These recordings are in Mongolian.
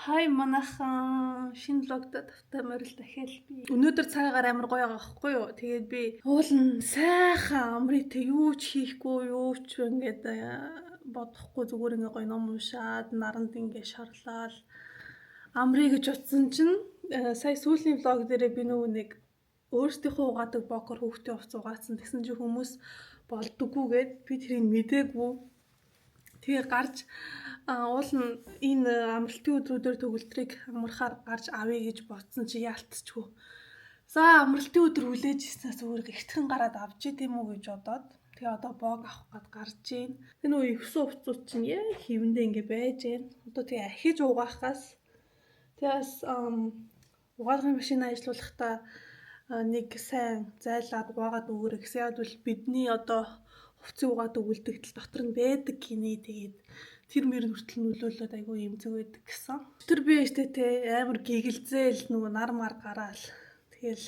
Хай манайхан, шинэ vlog д тавтай морил дахиад би. Өнөөдөр цагаагаар амар гоё байгаа байхгүй юу? Тэгээд би уулын сайхан амрыг юу ч хийхгүй, юу ч ингээд бодохгүй зүгээр ингээ гоё ном уншаад наранд ингээ шарлаал амрыг гэж утсан чинь сая сүүлийн vlog дээрээ би нөгөө нэг өөрсдийнхөө угаадаг бокор хүүхдийн хувцас угаацсан. Тэгсэн чинь хүмүүс болдоггүйгээд би тэрийг мдээгүй. Тэгээ гарч уул нь энэ амралтын өдрүүдээр төгөлдрийг амархаар гарч авъя гэж бодсон чи яалтчгүй. За амралтын өдөр хүлээж ирснээс зүгээр гэртхэн гараад авч идэм үү гэж бодоод тэгээ одоо бог авах гад гарч ийн. Тэгээ нөгөө ивсэн хувцууд чинь яг хивэндээ ингээ байж гэн. Одоо тэгээ ахиж угаахаас тэгээс угаалгын машин ажиллуулахдаа нэг сайн зайлаад угаагаад өгөөрэй гэсэн. Яг бол бидний одоо хувцсыг угаад өгүүлдэгтэл дотор нь байдаг гинэ. Тэгээд тэр мөр хүртэл нөлөөлөөд айгүй эмзэг байдаг гэсэн. Тэр би штэ те амар гэгэлзээл нөгөө нар мар гараал. Тэгэл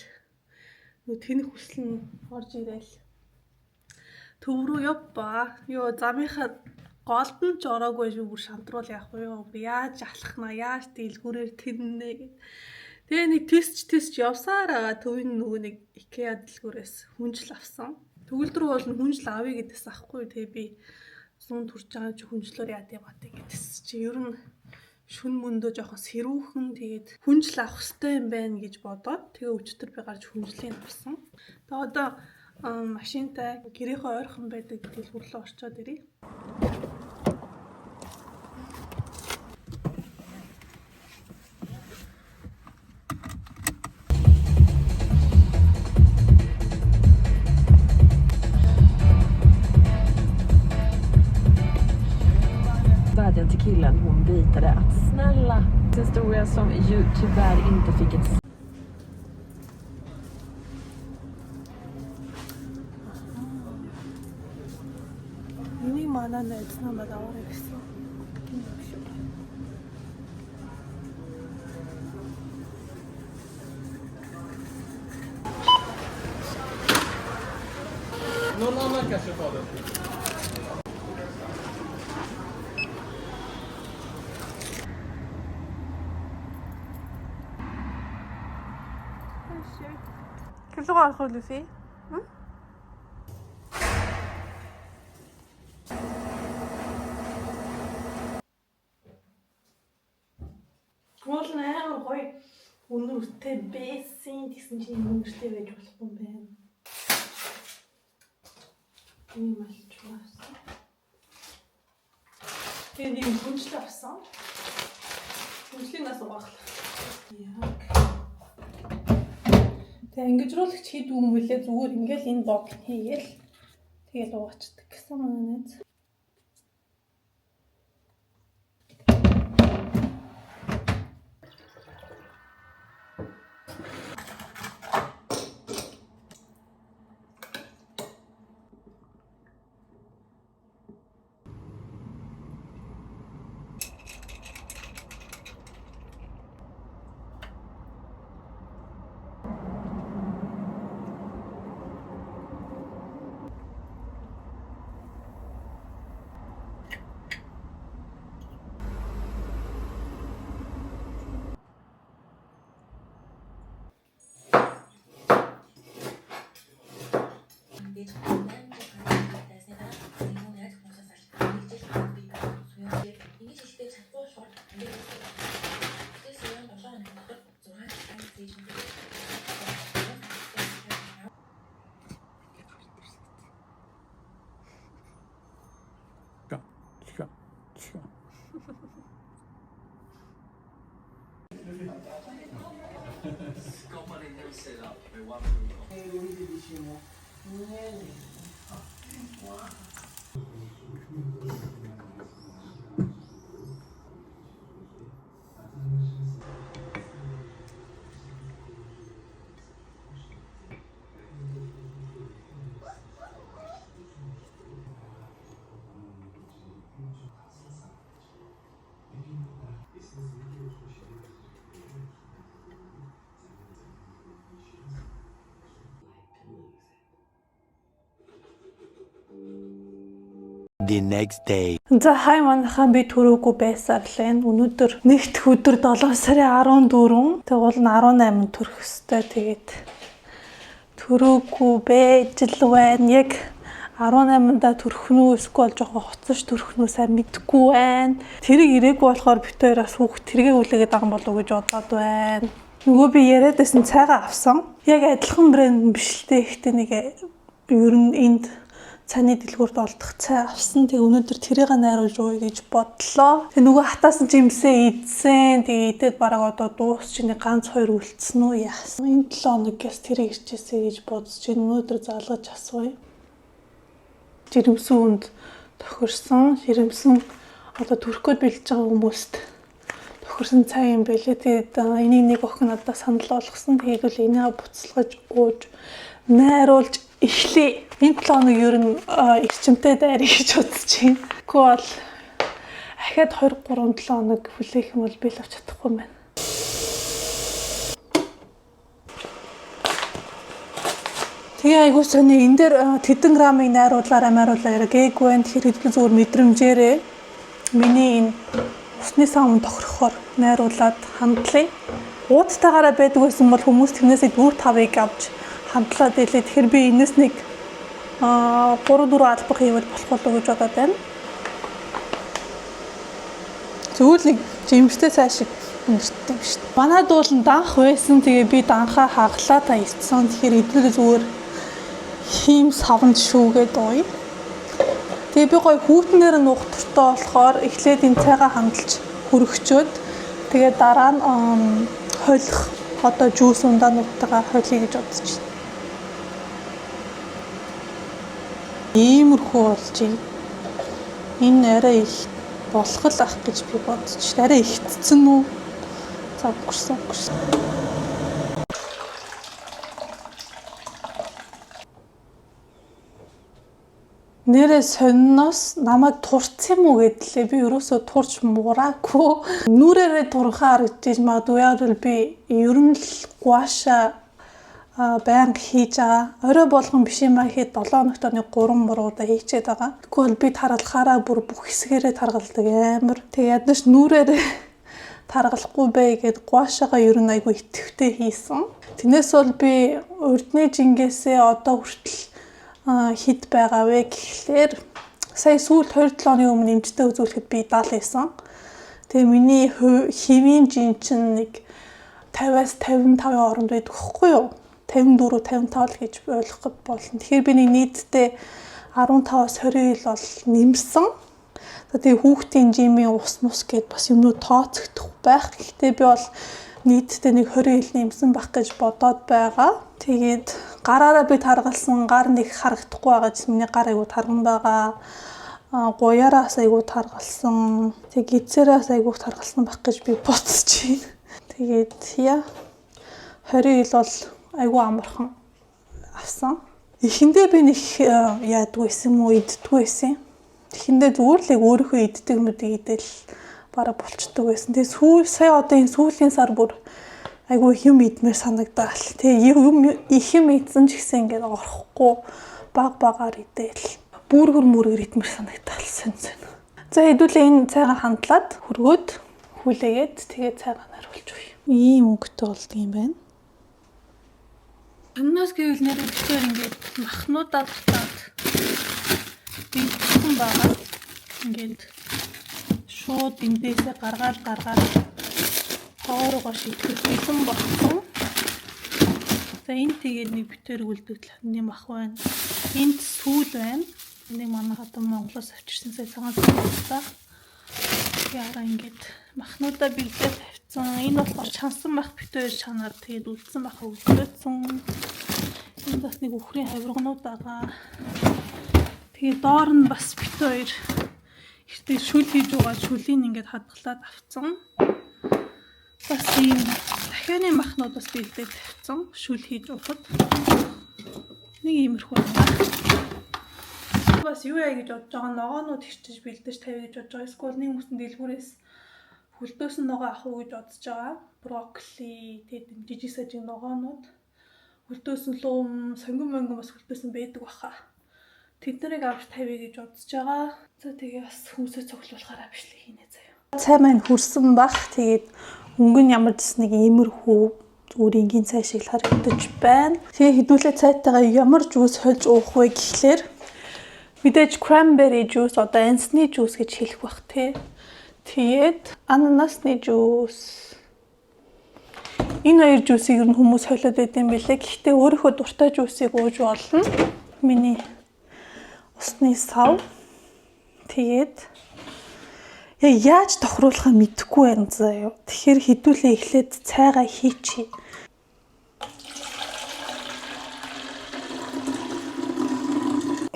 нөгөө тэнэх хүсэл нь орж ирээл. Төв рүү явбаа. Йоо замынхаа голд нь ч ороогүй шүү бүр шантруул яах вэ? Яаж алхнаа, яаж дэлгүүрээр тэннэ гэд. Тэгээ нэг тисч явсаар байгаа төвийн нөгөө нэг IKEA дэлгүүрээс хүнжил авсан. Төгөлдөр уул нь хүнжил авъя гэдээс ахгүй. Тэгээ би зүүн төрж байгаа чи хүнжлөөр яа гэв бат гэдээс чи ер нь шүн мөндөө жоохон сэрүүхэн тэгээд хүнжил авах хэрэгтэй юм байна гэж бодоод тэгээ өчтөр би гарч хүнжлийг авсан. Тэгээ одоо машинтай гэрийнхээ ойрхон байдаг дэлгүүр рүү орчоод ирье. Vädjan till killen hon dejtade att snälla. En historia som ju tyvärr inte fick ett Энийг манай найз намайг аваарай гэсэн. Энэ юм шүү. Någon annan kanske tar det. Килого орох уу Люфи? Уул нь амар гоё өнөртэй байсан гэсэн чинь өнөртэй байж болохгүй юм байна. Ийм алчмаас. Тэгээ нэг хүнжил авсан. Хүнжлийн нас угаахлаа. Яг. Тэгээ ангижруулагч хийдгүй юм бэлээ зүгээр ингээл энэ бог хийгээл тэгэл угаачдаг гэсэн манай найз. Мэдээж 8 жил байсны дараа энэ яг хүмүүсээс аль нэг жил би суяа ингэж хэлдэг чадахгүй болохоор ингээд тэгээс суяа 7 хоног дотор 6 жилийн зээж The next day. За хай манайхан, би төрөөгүй байсаар л байна. Өнөөдөр нэгдэх өдөр 7 сарын 14. Тэгвэл нь 18 төрөх ёстой. Тэгээд төрөөгүй байж л байна. Яг 18-нда төрөх нь үү эсвэл жоохон хоцорч төрөх нь үү сайн мэдэхгүй байна. Тэрэг ирээгүй болохоор бид хоёроос хүүхд тэргээ хүлээгээд байгаа юм болов уу гэж бодоод байна. Нөгөө би яриад байсан цайгаа авсан. Яг адилхан брэнд биш л дээ. Гэхдээ нэг ер нь энд цайны дэлгүүрт олдох цай авсан. Тэгээ өнөөдөр тэрийг найруулж ууя гэж бодлоо. Тэгээ нөгөө хатаасан жимсээ идсэн. Тэгээ идээд бараг одоо дуусч нэг ганц хоёр үлдсэн үү яасан. Энэ 7 хоног гэс тэрийг ирчээсэй гэж бодож чинь өнөөдөр залгаж асууя. Жирэмсэн хүнд тохирсон, жирэмсэн одоо төрөх гээд бэлдэж байгаа хүмүүст тохирсон цай юм байлээ. Тэгээд энийг нэг охин надад санал болгосон. Тэгээд бол энийг буцалгаж ууж найруулж эхлэе. Энэ 7 хоног ер нь эрчимтэй дайръя гэж бодож байна. Тэгэхгүй бол ахиад 2 3 7 хоног хүлээх юм бол би л авч чадахгүй юм байна. Тэгээ айгуу сони энэ дээр тэдэн грамыг найруулаарай майруулаарай гээгүй байна. Тэгэхээр хэдүүлээ зүгээр мэдрэмжээрээ миний энэ усны сан тохирохоор найруулад хандлаа. Уудтайгаараа байдаг байсан бол хүмүүс тэрнээсээ 4 5-ыг авч хамтлаад илээ. Тэгэхээр би энэс нэг 3 4 албах хийвэл болох болов уу гэж бодоод байна. Зүгээр л нэг жимстэй цай шиг өндөртэй юм шүү дээ. Манай дуулан данх байсан. Тэгээ би данхаа хаглаа та ицсэн. Тэгэхээр эдгээр зүгээр хийм савнд шүүгээд ууя. Тэгээ би гоё хүүтнэр нь уух дуртай болохоор эхлээд энэ цайгаа хандалж хөрөгчөөд тэгээ дараа нь холих одоо juice ундаануудтайгаа холиё гэж бодож байна. Иймэрхүү болж байна. Энэ арай их болох л ах гэж би бодож байна. Арай ихтсэн үү? За өнгөрсөн өнгөрсөн. Нэрээ сонноос намайг турцсан юм уу гэдлээ. Би ерөөсөө турч мураагүй. Нүрээрээ турхаа харагдаж магадгүй. Яг л би ер нь л gua sha байнга хийж байгаа. Орой болгон биш юм а гэхэд 7 хоногт нэг 3 муруудаа хийчээд байгаа. Тэгэхгүй бол би таргалахаараа бүр бүх хэсгээрээ таргалдаг амар. Тэгээ ядаж нүрээрээ таргалахгүй бай гэд gua sha гаа ер нь айгүй итэвхтэй хийсэн. Тэрнээс бол би урдны жингээсээ одоо хүртэл хэд байгаа вэ гэхлээр сая сүүлд 2-7 оны өмнө эмчтэй үзүүлэхэд би 70 байсан. Тэгээ миний хэвийн жин чинь нэг 50-аас 55-ын хооронд байдаг хгүй юу? 54 55 л гэж ойлгоход болно. Тэгэхээр би нэг нийтдээ 15-аас 20 ил бол нэмсэн. Тэгээ хүүхдийн жимийн ус мус гэд бас юмнууд тооцогдох байх. Гэхдээ би бол нийтдээ нэг 20 ил нэмсэн байх гэж бодоод байгаа. Тэгээд гараараа би таргалсан, гар нэг харагдахгүй байгаа гэсэн миний гар айгуу тарган байгаа. Гуяараас айгуу таргалсан. Тэг гидсээрээс айгуу таргалсан байх гэж би бодож байна. Тэгээд яа 20 ил бол айгуу амархан авсан. Эхэндээ би нэг яадгүй байсан юм уу, иддэггүй байсан. Эхэндээ зүгээр л яг өөрийнхөө иддэг нүдийг идэл бараг болчдөг байсан. Тэгээ сүүл сая одоо энэ сүүлийн сар бүр айгүй юм идмээр санагдаал. Тэгээ юм их юм идсэн ч гэсэн ингээд орохгүй баг багаар идэл. Бүргэр мүргэр идмээр санагдаал сэн сэн. За хэдүүлээ энэ цайгаа хандлаад хөргөөд хүлээгээд тэгээ цайгаа наруулж өгье. Ийм өнгөтэй болдго юм байна. Өнөөс гэвэл нэр битээр ингээд махнуудаа татаад бэлдсэн байгаа. Ингээд шууд эндээсээ гаргаал гаргаад тоорогоо шийтгэх бэлэн болсон. За энэ тэгээд нэг битээр үлдэгдэл хатны мах байна. Энд сүүл байна. Энийг манай хатан Монголоос авчирсан сая цагаан сүүл. Яараа ингээд махнуудаа бэлдээ тавьсан. Энэ болохоор чансан мах битээр чанаар тэгээд үлдсэн мах өвлөөцсөн. Энд бас нэг үхрийн хавирганууд байгаа. Тэгээд доор нь бас бит хоёр эртээ шүл хийж байгаа шүлийг ингээд хадгалаад авцсан. Бас ийм дахианы махнууд бас бэлдээ тавьсан. Шүл хийж уухад. Нэг иймэрхүү байна. Бас юу яа гэж бодож байгаа, ногоонууд хэрчиж бэлдэж тавья гэж бодож байгаа. Эсвэл нэг хүмүүстэн дэлгүүрээс хөлдөөсөн ногоо авах уу гэж бодож байгаа. Брокколи, тэгээд жижиг сажиг ногоонууд хөлдөөсөн луум, сонгон монгон бас хөлдөөсөн байдаг баха. Тэд нарыг авч тавья гэж бодож байгаа. За, тэгээ бас хүмүүсээ цуглуулахаараа бичлэг хийнэ заяа. Цай маань хүрсэн бах. Тэгээд өнгө нь ямар ч нэг иймэрхүү зүгээр энгийн цай шиг л харагдаж байна. Тэгээ хэдүүлээ цайтайгаа ямар juice хольж уух вэ гэхлээр мэдээж cranberry juice, одоо ансны juice гэж хэлэх бах тий. Тэгээд ананасны juice. Энэ хоёр juice ийг ер нь хүмүүс холиод байд юм билээ. Гэхдээ өөрийнхөө дуртай juice ийг ууж болно. Миний усны сав. Тэгээд яг яаж тохируулахаа мэдэхгүй байна заяа. Тэгэхээр хэдүүлээ эхлээд цайгаа хийчихье.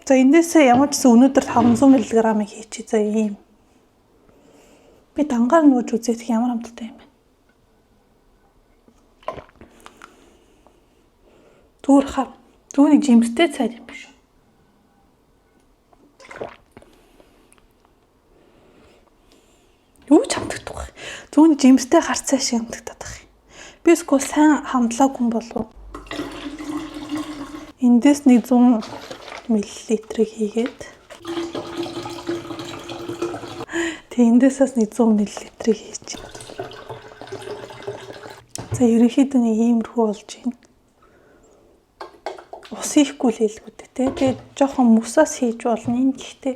За, эндээсээ ямар ч гэсэн өнөөдөр 500 мг-ыг хийчихье заяа ийм. Би дангаар нууж үзэх ямар амттай юм бэ? Зүгээр хав. Түүний жимстэй цай юм биш үү? Юу ч амтагдахгүй. Түүний жимстэй хар цай шиг амтагдаад байх юм. Би эсвэл сайн хамтлаагүй юм болов. Эндээс нэг 100 мл-ийг хийгээд, тэг эндээс бас нэг 100 мл-ийг хийчих. За, ерөнхийдөө нэг иймэрхүү болж байна. Ус хийхгүй л хэлгүү дээ, тэ. Тэгээд жоохон мөсөөс хийж болно. Энэ гэхдээ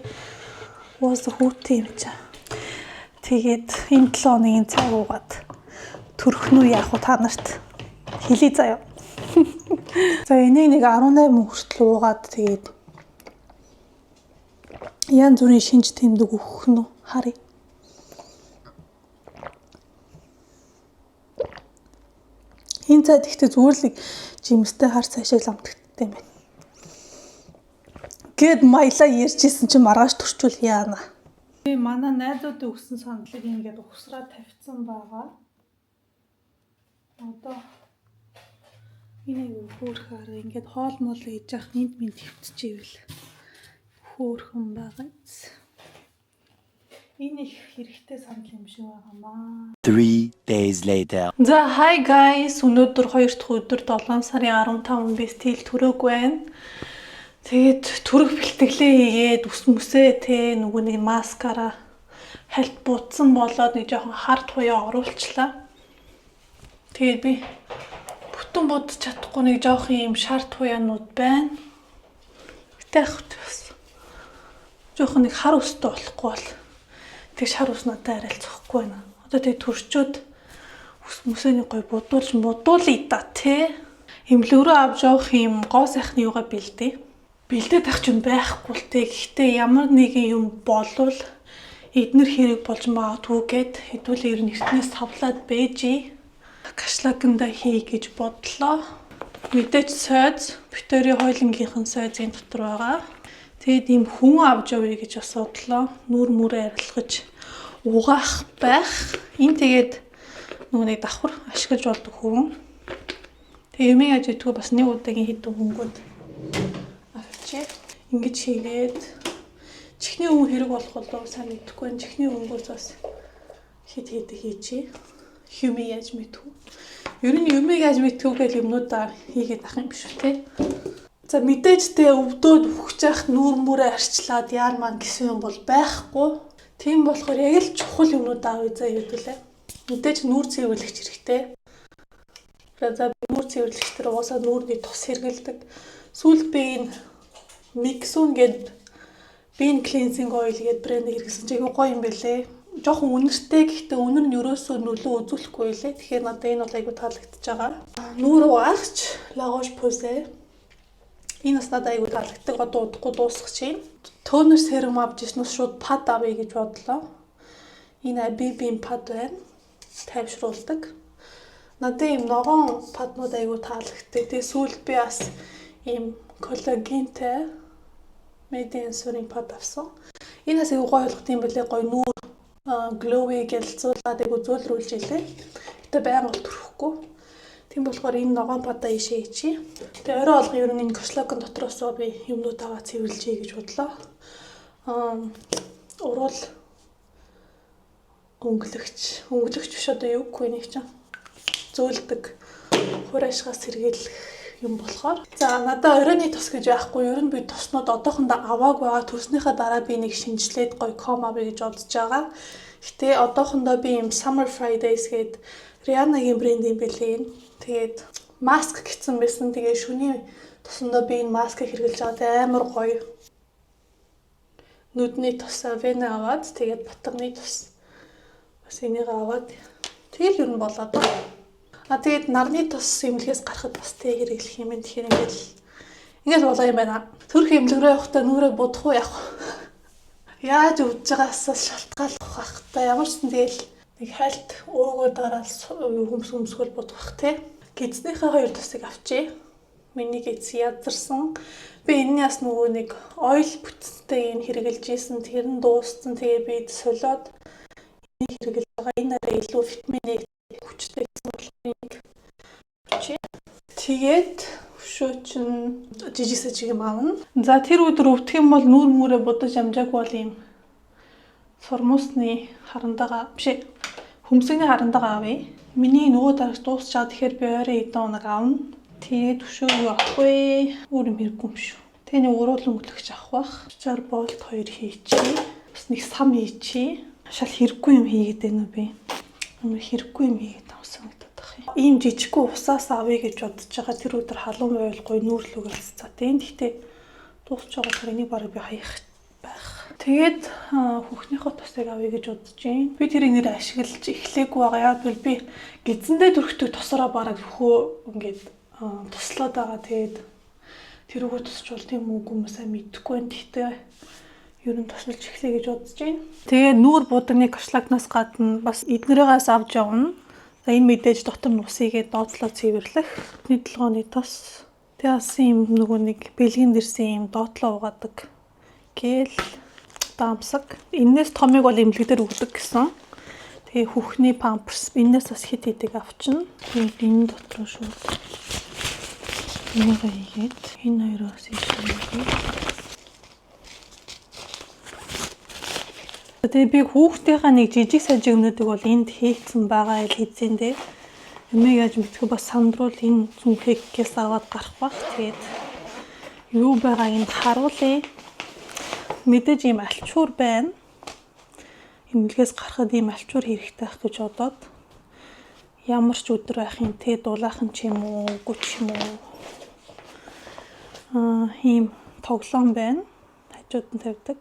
уус хүүтэн юм чаа. Тэгээд энэ 7 хоногийн цаг уугаад төрөх нү яах вэ, та нарт хэлье заяа. За, энийг нэг 18 хүртэл уугаад, тэгээд янз бүрийн шинж тэмдэг өгөх нь харъя. Энэ цай гэхдээ зүгээр л жимстэй хар цай шиг л амтагдсан юм байна. Гэд маялаа ярьжсэн чинь маргааш төрчүүл яана. Би манай найзууд өгсөн сандлыг ингээд угсраа тавьсан байгаа. Одоо энийг хөөхөр ингээд хоол мол хийж явах энд минь твтчихвэл хөөхөн байгаа. Энэ их хэрэгтэй сандал юм шиг байгаамаа. 3 days later. За, hi guys. Өнөөдөр 2 дахь өдөр, 7 сарын 15, би still төрөөгүй байна. Тэгээд төрөх бэлтгэлээ хийгээд, үс мүсээ те нөгөө нэг маскара хальт будсан болоод нэг жоохон хар туяа оруулчлаа. Тэгээд би бүтэн будаж чадахгүй, нэг жоохон юм шар туяанууд байна. Гэтэ яг бас жоохон нэг хар өстэй болохгүй бол тэг шар ус надад арайлцахгүй байна. Одоо тэг төрчөөд ус мүсээний гой будуулж мудуулъя да те. Эмнэлэг рүү авч явах юм гоо сайхны юугаа бэлдээ. Бэлдээд авах юм байхгүй л те. Гэхдээ ямар нэгэн юм болвол эднэр хэрэг болж магадгүй гэд хэдүүлээ ер нь эртнээс савлаад бэжи. Кашлаганда хий гэж бодлоо. Мэдээж сойз, битэрийн хойлонгийнхэн сойзын дотор байгаа. Тэгээд ийм хүн авч явъя гэж бас бодлоо. Нүр мүрээ арилгаж угаах байх. Энэ тэгээд нөгөө нэг давхар ашиглаж болдог хүн. Тэгээ юм яаж идэггүй, бас нэг удаагийн хэдэн хөнгүүд авчээ. Ингэж хийгээд чихний өнгө хэрэг болох болов, сайн мэдэхгүй байна. Чихний өнгөөс бас хэд хэд хийчихье. Юмыг яаж мэдхүү. Ер нь юмыг яаж мэдхүү гэл юмнуудаа хийгээд ах юм биш үү те. За, мэдээж те өвдөөд үхэж яах нүүр мүрээ арчлаад яар маань гэсэн юм бол байхгүй. Тийм болохоор яг л чухал юмнууд авъя заа хэдүүлээ. Мэдээж нүүр цэвэрлэгч хэрэгтэй. За, би нүүр цэвэрлэгч тэр угаасаа нүүрний тус хэрэгэлдэг. Сүүлд би энэ Mixun гээд Bean Cleansing Oil гээд брэндийг хэрэглэсэн чинь айгүй гоё юм байлээ. Жохон үнэртэй, гэхдээ үнэр нь ерөөсөө нөлөө үзүүлэхгүй байлээ. Тэгэхээр надад энэ бол айгүй таалагдчихж байгаа. Нүүр угаагч La Roche-Posay. Энэ бас надад айгүй таалагддаг. Одоо удахгүй дуусгах чинь. Toner serum авч ирсэн, шууд pad авъя гэж бодлоо. Энэ Abibi-ийн pad байна. Тайвшруулдаг. Надад ийм ногоон pad нууд айгүй таалагддаг. Тэгээ сүүлд би бас ийм коллагентэй Made in pad авсан. Энэ бас айгүй гоё болгох юм бэлээ. Гоё нүүр glowy гялцуулаад айгүй зөөлрүүлж илээ. Гэтэ байнга бол төрөхгүй. Тийм болохоор энэ ногоон pad аа ийшээ хийчихье. Тэгээ орой болгон ер нь энэ кошлокон дотроосоо би юмнууд аваад цэвэрлжээ гэж бодлоо. Уруул өнгөлөгч, өнгөлөгч биш, одоо юу гэхгүй нэг чинь зөөлдөг хур ашигаас сэргийлэх юм болохоор. За, надаа оройны тос гэж байхгүй. Ер нь би тоснууд одоохондоо аваагүй байгаа. Төрснийхаа дараа би нэг шинэчлээд гоё combo авъя гэж бодож байгаа. Гэтэ одоохондоо би юм Summer Fridays гээд Rihanna-гийн брэнд юм бэлээ. Тэгээд маск гэсэн байсан. Тэгээ шүний тосондоо би энэ маскыг хэрэглэж байгаа. Тэгээ амар гоё. Нүдний тос Avene аваад, тэгээд батганы тос бас энийг аваад, тэгэл ер нь болоод доо. А, тэгээд нарны тос эмнэлгээс гарахад бас тэг хэрэглэх юм байна. Тэгэхээр ингээл болоо юм байна. Төрх эмнэлэг рүү явахдаа нүрээ будах уу, явах уу? Яаж өвдөж байгаасаа шалтгааллах бах та. Ямар ч сан тэгэл нэг хальт өөгөө дараал хөмс хөмсгөл будах бах те. Гэзнийхээ хоёр тосыг авчээ. Миний гэз язарсан. Би энэний бас нөгөө нэг oil бүтцтэй энэ хэрэглэж исэн. Тэр нь дууссан. Тэгээ би солиод энийг хэрэглэж байгаа. Энэ арай илүү витамин А хүчтэй гэсэн болохоор энийг авчээ. Тэгээд өшөө чин жижиг сажиг юм авна. За, тэр өдөр өвдөх юм бол нүүр мүрээ будаж амжаагүй бол ийм сурмуусны харандаага биш ээ, хөмсгний харандаага авъя. Миний нөгөө дарагч дуусчаад, тэгэхээр би ойрын хэдэн хоног авна. Тэгээд өшөө юу авах вэ? Өөр юм хэрэггүй юм шүү. Тэгээ нэг уруулан өнгөлөгч авах бах. Чар болт хоёр хийчихье. Бас нэг сам хийчихье. Шал хэрэггүй юм хийгээд байна уу би? Амар хэрэггүй юм хийгээд байгаа санагдаад байх юм. Ийм жижиггүй усаас авъя гэж бодож байгаа. Тэр өдөр халуун байвал гоё нүүрлүүг алцаа. Тийм. Гэхдээ дуусч байгаа болохоор энийг бараг би хаях байх. Тэгээд хүүхнийхээ тосыг авъя гэж бодож байна. Би тэрийг нэр ашиглаж эхлээгүй байгаа. Яг бол би гэзэндээ төрхтөг тосороо бараг хөө ингээд туслаад байгаа. Тэгээд тэрүүгээр тусч бол тийм үгүй юм сайн мэдэхгүй байна. Гэхдээ ер нь тусалж эхлэе гэж бодож байна. Тэгээ нүүр будагны коршлагнаас гадна бас эднэрээс авч явна. За, энэ мэдээж дотор нь усыгээ доотлоо цэвэрлэх. Нэг толгооны тос. Тэгээ бас ийм нөгөө нэг бэлгийн дэрсэн ийм доотлоо угаадаг гел, даамсаг. Энээс томыг бол эмнэлэг дээр өгдөг гэсэн. Тэгээ хүүхний памперс, энээс бас хэд хэдэг авчна. Тэгээд энэ дотор шууд энийг хийгээд, энэ хоёроос ийшээ. Тэгээ би хүүхдийнхаа нэг жижиг сажиг юмнуудыг бол энд хийцэн байгаа ил хэзээндээ. Эмээ яаж мэдхэ, бас сандруул энэ зүнхэгээс аваад гарах бах. Тэгээд юу байгааг энд харуулъя. Мэдээж ийм альчуур байна. Эмнэлгээс гарахад ийм альчуур хэрэгтэй байх гэж бодоод, ямар ч өдөр байх юм те, дулаахан ч юм уу, үгүй ч юм уу. Аа, ийм тоглоом байна. Хажууд нь тавьдаг.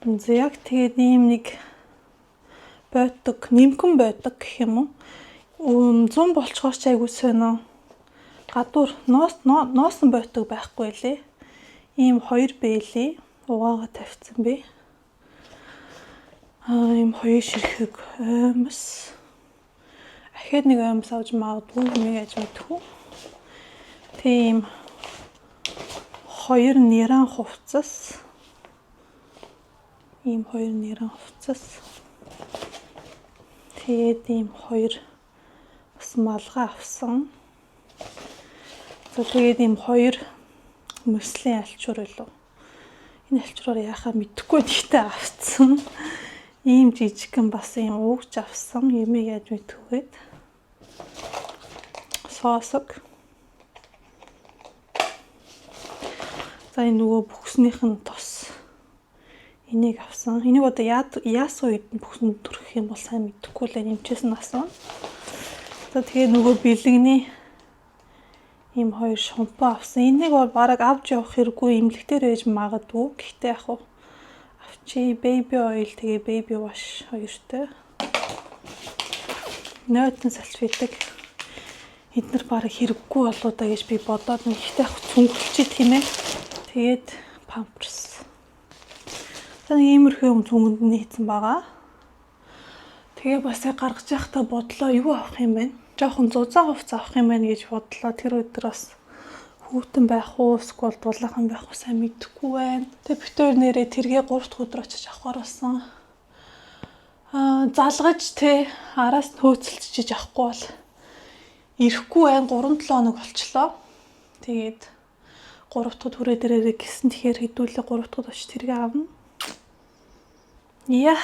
За, яг тэгээд ийм нэг бойтог, нимкэн бойдог гэх юм уу. 100 болцохоор ч айгуу сонио. Гадуур ноос ноосон бойтог байхгүй лээ. Ийм хоёр бээлий угаага тавьсан би. Аа, ийм хоёр ширхэг оймос. Ахиад нэг оймос авч магадгүй, нэг яаж мэдхүү. Тийм хоёр нэран хувцас. Ийм хоёр нэрэн хувцас. Тэгээд ийм хоёр бас малгай авсан. За, тэгээд ийм хоёр мөслийн альчуур байлуу. Энэ альчуураар яхаа мэдэхгүй, гэхдээ авцсан. Ийм жижигхэн бас ийм уугч авсан. Юмыг яаж мэдхүгээд. Соосог. За, энэ нөгөө бүхснийх нь тос. Энийг авсан. Энийг одоо яасан үед нь бүхсэнд төрөх юм бол сайн мэдэхгүй л нэмчээс нь асууна. За, тэгээ нөгөө бэлэгний ийм хоёр шампунь авсан. Энийг бол бараг авч явах хэрэггүй, эмнэлэг дээр байж магадгүй. Гэхдээ яг хуу авчи, baby oil, тэгээ baby wash хоёртой. Нойтон салфетик. Эднэр бараг хэрэггүй болоо да гэж би бодоод, гэхдээ яг цүнгэлчээ, тийм ээ. Тэгээд памперс. За, нэг иймэрхүү юм зүнгэнд нь хийцэн байгаа. Тэгээ бас яг гаргаж явахдаа бодлоо, юу авах юм бэ? Жохон зузаан хувцас авах юм байна гэж бодлоо. Тэр өдөр бас хүүтэн байх уу, эсвэл дулаахан байх уу, сайн мэдэхгүй байна. Тэгээ бид хоёр нэрээ тэргээ 3 дахь өдөр очиж авахар болсон. Аа, залгаж те араас нь хөөцөлдөж авахгүй бол ирэхгүй байна. 3 7 хоног болчлоо. Тэгээд 3 дахь түрээ дээрээ гэсэн. Тэгэхээр хэдүүлээ 3 дахь очиж тэргээ авна. Яа.